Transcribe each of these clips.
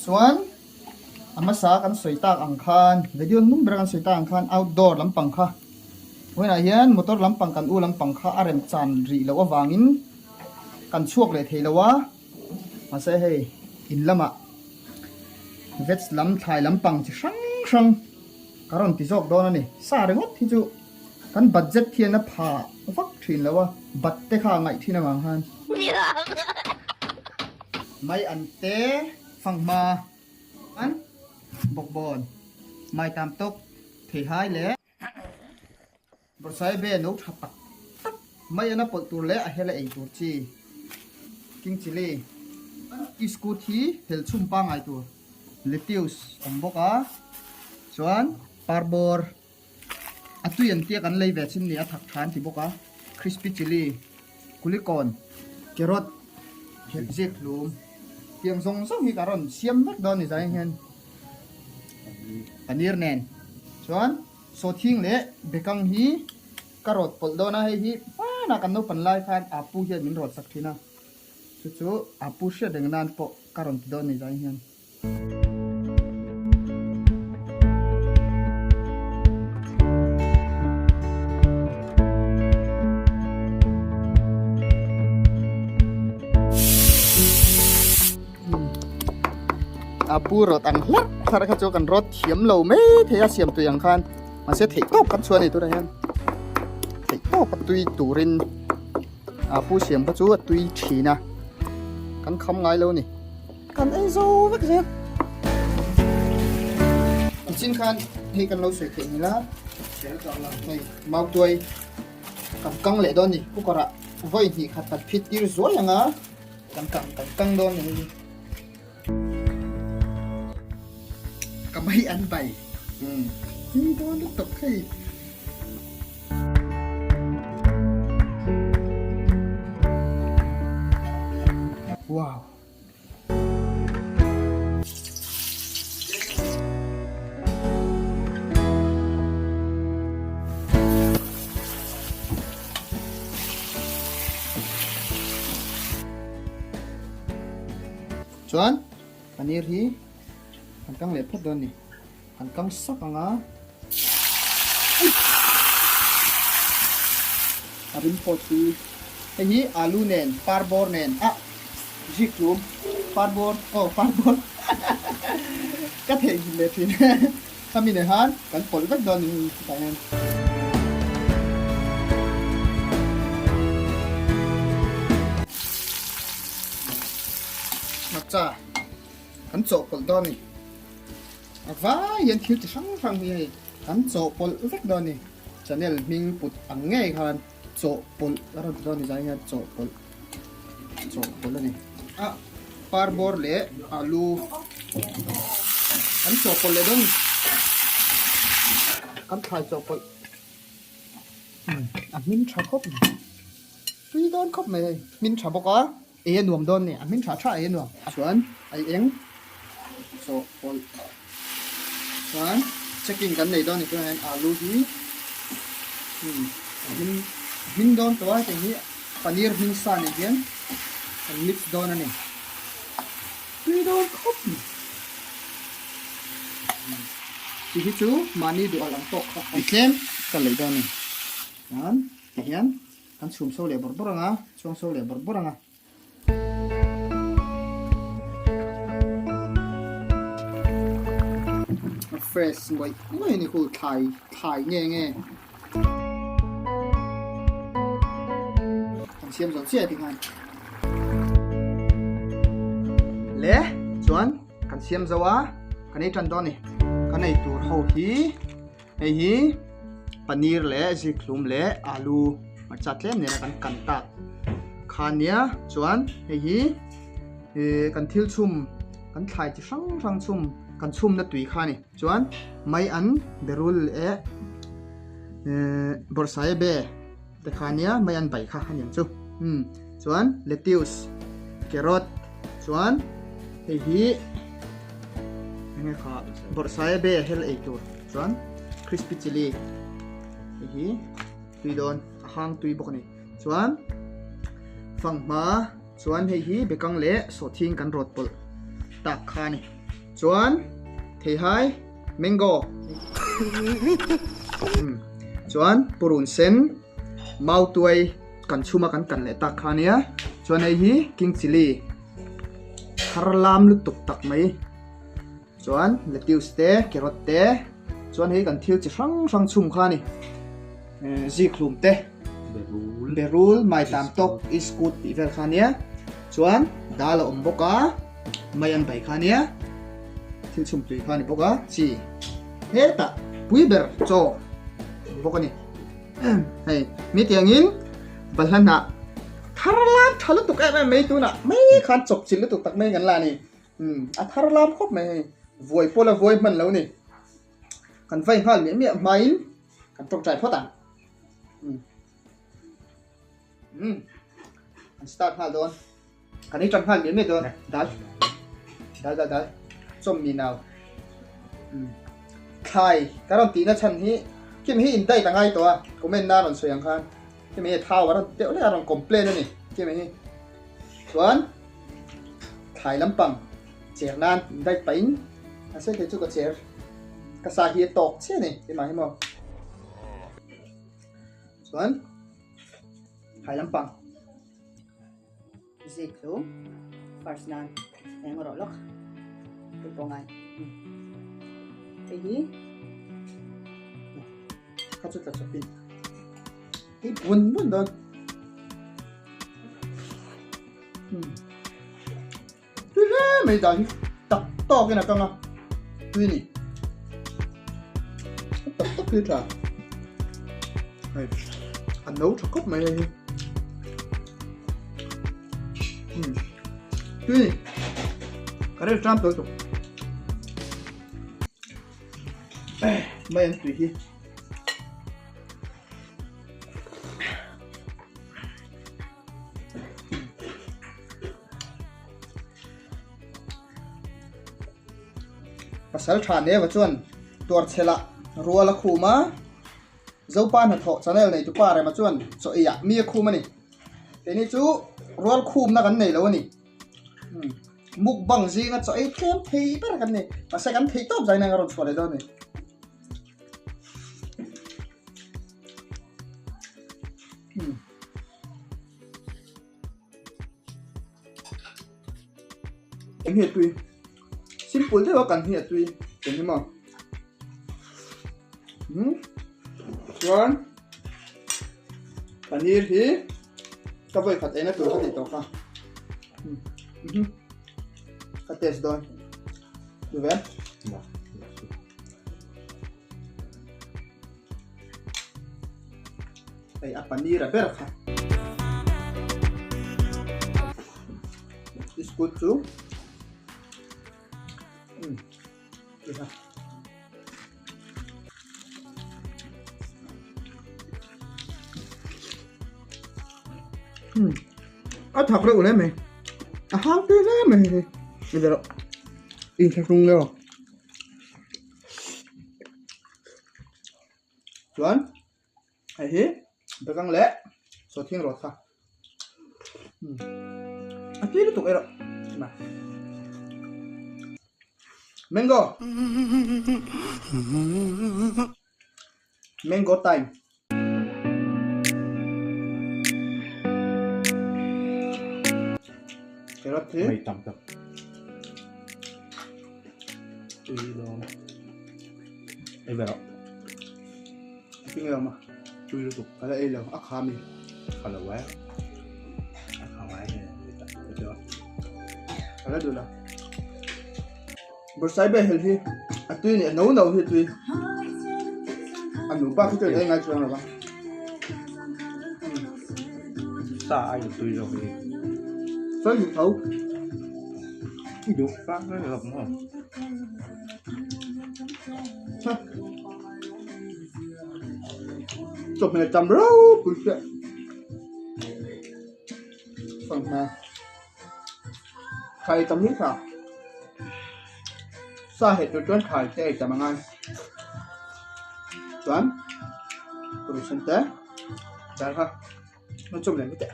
Chuan a hmasa kan sawi tak ang khan video hnung bera kan sawi tak ang khan outdoor lampang kha vawiinah hian motor lampang kan u lampang kha a rem chan rih loh avangin kan chhuak leh thei lo a mahse hei in lamah veg lam thlai lampang chi hrang hrang ka rawn ti zawk dawn a ni sa ringawt hi chu kan budget hian a pha vak thin lo a bat te kha a ngaih thin avang khan. Mai an te fanghma an bawkbawn mai tam tawk theihai leh Bawrhsaibe no tha tak tak mai an a pawlh tur leh a hel a ei tur chi King Chilli Iskut hi hel chhum pangai tur Lettuce awm bawk a chuan parbawr A tui an tia kan lei ve chin ni a thak tha an ti bawk a, crispy chilli, kulikawn, carrot, hep zek hlum tiang zawng zawng hi ka rawn siam vek dawn ni zai hian paneer nen chuan sawthing leh bekang hi ka rawt pawlh dawn a, hei hi hmanah kan naupan lai khan apu hian min rawt sak thin a, chu chu apu hriat reng nan pawh ka rawn ti dawn ni zai hian. A pu rawt ang hlarh hlarh kha chu kan rawt thiam lo mai thei a siam tui ang khan mahse theih tawp kan chhuah a ni tunah hian theih tawp a tui turin a pu siam kha chu a tui thin a kan kham ngai lo a ni. Kan ei zo vek zel. Nichin khan hei kan lo sawi theih nila hei mautuai kan kang leh dawn ni cooker ah vawi hnih khat kan phit tir zuai anga kan kang kan kang dawn ni hei ka mai an bai hei dawn lutuk hei. Wow. Chuan paneer hi kan kang leh phawt dawn a ni. Kan kang sak ang a. A rim pawh chu hei hi alu nen par bawr nen ah zik tlum par bawr aw par bawr ka theihnghilh leh thin khami nen khan kan pawlh vek dawn a ni hei chutah hian. Hmarcha kan chawhpawlh dawn a ni. A vai hian thil chi hrang hrang hi hei kan chawhpawlh vek dawn a ni. Channel hming put ang ngei khan chawhpawlh a rawn ti dawn a ni zai hian chawhpawlh chawhpawlh a ni. A par bawr leh alu kan chawhpawlh leh dawn a ni. Kan thlai chawhpawlh a hmin tha khawp mai tui dawn khawp mai hei hmin tha bawk a. Ei a nuam dawn ni, a hming tha tha ei a nuam. Chuan ei eng chawhpawlh chuan checking kan nei dawn ni chuan hian alu hi a hming a hming dawn tawh a hetiang hi paneer hming sa nen hian kan mix dawn a ni. Tui dawn khawp mai. Tih hi chu mahni duh alh ang tawk kha a tlem ka lei dawn a ni. Chuan tihian. Kan chhum so leh bawrh bawrh ang a, chhuang so leh bawrh bawrh ang a. A fresh ngawih ngawih a ni khu thlai thlai nge nge. Kan siam zo chiah tikhan. Le chuan kan siam zo a, kan ei tan dawn a ni. Kan ei tur ho hi. Hei hi paneer leh zikhlum leh alu hmarcha tlem nena kan kan tak kha nia chuan hei hi ih kan thil chhum kan thlai chi hrang hrang chhum kan chhumna tui kha a ni chuan mai an berul leh eh bawrhsaiabe te kha nia mai an bai kha a ni ang chu umm chuan lettuce carrot chuan hei hi enge kha bawrhsaiabe hel ei tur chuan crispy chilli hei hi tui dawn a hang tui bawk a ni chuan fanghma chuan hei hi bekang leh sawhthing kan rawt pawlh tak kha a ni. Chuan theihai mango chuan purun sen mautuai kan chhuma kan kan leh tak kha ania chuan hei hi king chilli thar lam lutuk tak mai chuan lettuce te carrot te chuan hei kan thil chi hrang hrang chhum kha a ni zikhlum te berul maitam tawk iskut tih vel kha ania chuan dal a awm bawk a. Mai an bai kha nia, thil chhum tui kha a ni bawk a, chi hetah pui ber chaw awm bawk a ni. Hei mi tiangin balhla hnah thar lam tha lutuk em em mai tunah mai khan chawp chilh lutuk tak mai kan la a ni. Umm a thar lam khawp mai hei, vuai pawh la vuai hman lo a ni. Kan vai nghal miah miah hmain kan tawngtai phawt ang. Umm umm kan start nghal dawn. Kan ei tan nghal miah miah dawn. Dal. Dal dal dal. Chawm mi nau. Um. Thlai ka rawn tihna chhan hi Kim hi in diet a ngai tawh a. Comment na rawn sawi ang khan. Kim hi thau a rawn deuh leh a rawn complain a ni. Kim hi. Chuan thlai lampang cher nan in diet pahin a sawi thei chu ka cher. Ka sa hi a tawk chiah a ni. Keimah hi maw. Chuan thlai lampang. Zik chu first nan eng rawh lawk tih pawh ngai hei hi kha chu tla chawpin hei bun bun dawn tui hle mai dan hi tak tawkin a kang a tui ni tak tak hi tha hei a no tha khawp mai hei hi tui ni ka rel tram tawh tuk mai an tui hi Pasal tha Neva chuan tuarchhela rual a khum a, Zopa hnathawh channel nei tupa Rema chuan chaw eiah mi a khum a ni. Keini chu rual khumna kan nei lo a ni. Mukbang zinga chaw ei tlem thei ber kan ni. Mahse kan thei tawp zain a rawn chhuah leh dawn a ni. Eng hi a tui simple deuh a kan hi a tui eng hi maw umm chuan paneer hi ka vawi khat eina tur ka tih tawh kha umm ka test dawn duh ve Hei a paneer a ber kha. Biscuit chu umm ti kha. Umm a thak reuh hle mai a hang tui hle mai hei hi ni rawh inthlahrung leh aw. Chuan hei hi bekang leh sawhthing rawt kha a tui lutuk erawh mango mango time carrot hi Mai tam tak. Tui dawn. Ei ve rawh. Tui ngei awm a. Tui lutuk. Ka la ei lo, a kha mi. Ka lo e. A kha ngai he. Ka la duh lo. Bawrhsai ber hel hi a tui a ni, a no no hi a tui. A nupa khi chuan ei ngai chuang lo va. Sa ai duh tui zawk hi. Sawi duh tho. I duh fak reng zawk maw? Chawhmeh tam ropui chiah. Sangha. Thlai tam hi tha. Sa heh tur chuan thlai te ei tam a ngai. Chuan kawrsen te dal kha a chawm leh mai teh.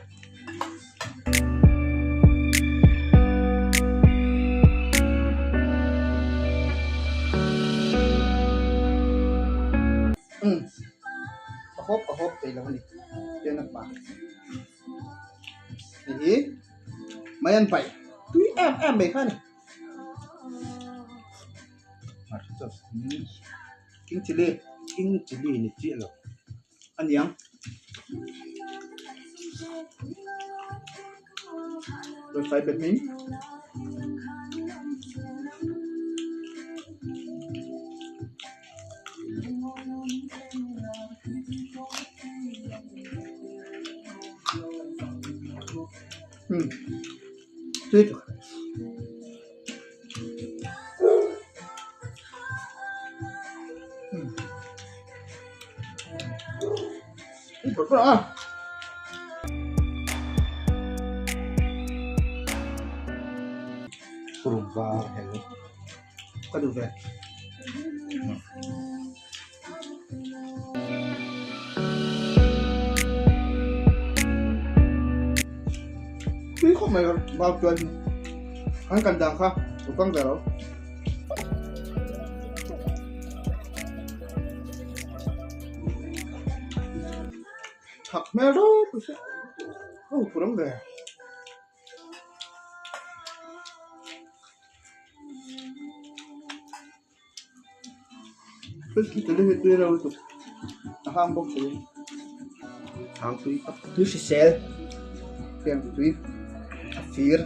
Umm ka hawp ka hawp thei lo a ni tian a pa hei hi mai an paih tui em em mai kha a ni. King chilli King chilli ni chiah lo. A niang. Dawrfai bet mai. Hmm. Tui tuk. Purun var hel ka duh ve. Tui khawp mai bau chuan an kan dan kha lo kang ve lo. Thak hmel ropui se a huphurh awm ve. A hang bawk si Hang tui tak tui hrisel heng tui a fir.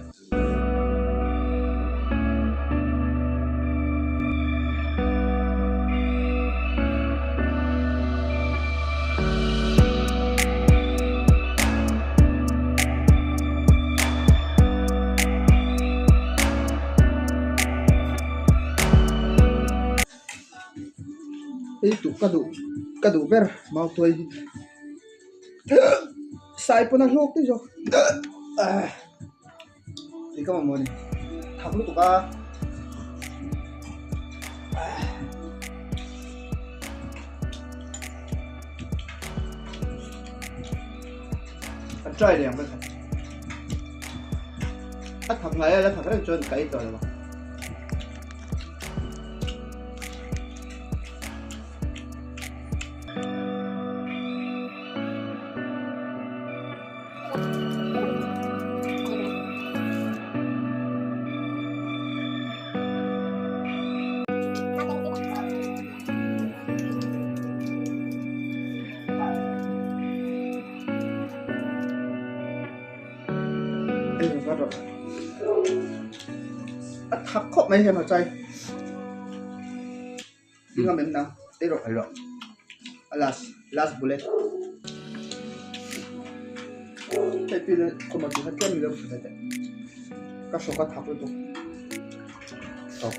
Hei duh ka duh ka duh ber mautuai hi sai pawn a hlawk daih zawk tih ka mamawh a ni thak lutuk a. An try leh ang ka khat. A thak ngai a la thak reng chuan ka ei tawh lo ang. A thak khawp mai hian a chai i ngam em nang ei rawh ei rawh a last last bullet hei pi khawm a tih tlem lo ka hrawk a thak lutuk tawp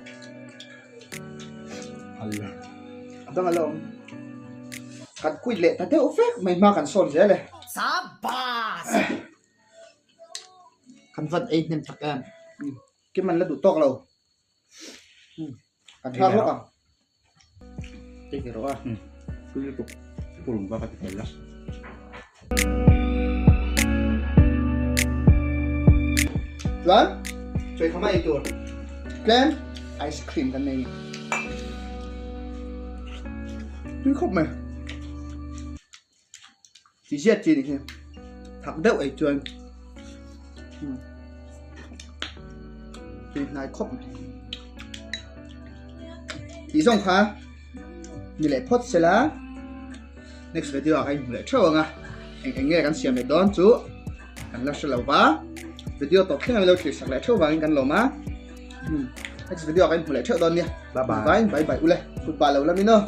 a dang a la awm kan quit leh ta deuh vek mai hma kan sawn zel e kan vat ei hnem tak em kim an la duh tawk lo kan thlak hlawk ang ei ve rawh a tui lutuk purun vak a ti tel a. Chuan chawi khama ei tur tlem ice cream kan nei a ni. Tui khawp mai. Ti ziat chi ni hi thak deuh ei chuan tui hnai khawp mai. Tih zawng kha ni leh phawt sela next video ah ka inhmu leh theuh ang a eng eng nge kan siam leh dawn chu kan la hre lo va video tawp thleng a lo thlir sak leh theuh vangin kan lawm a next video ah ka inhmu leh theuh dawn nia Bye bye. Bye bye bye ule goodbye lo lamin aw.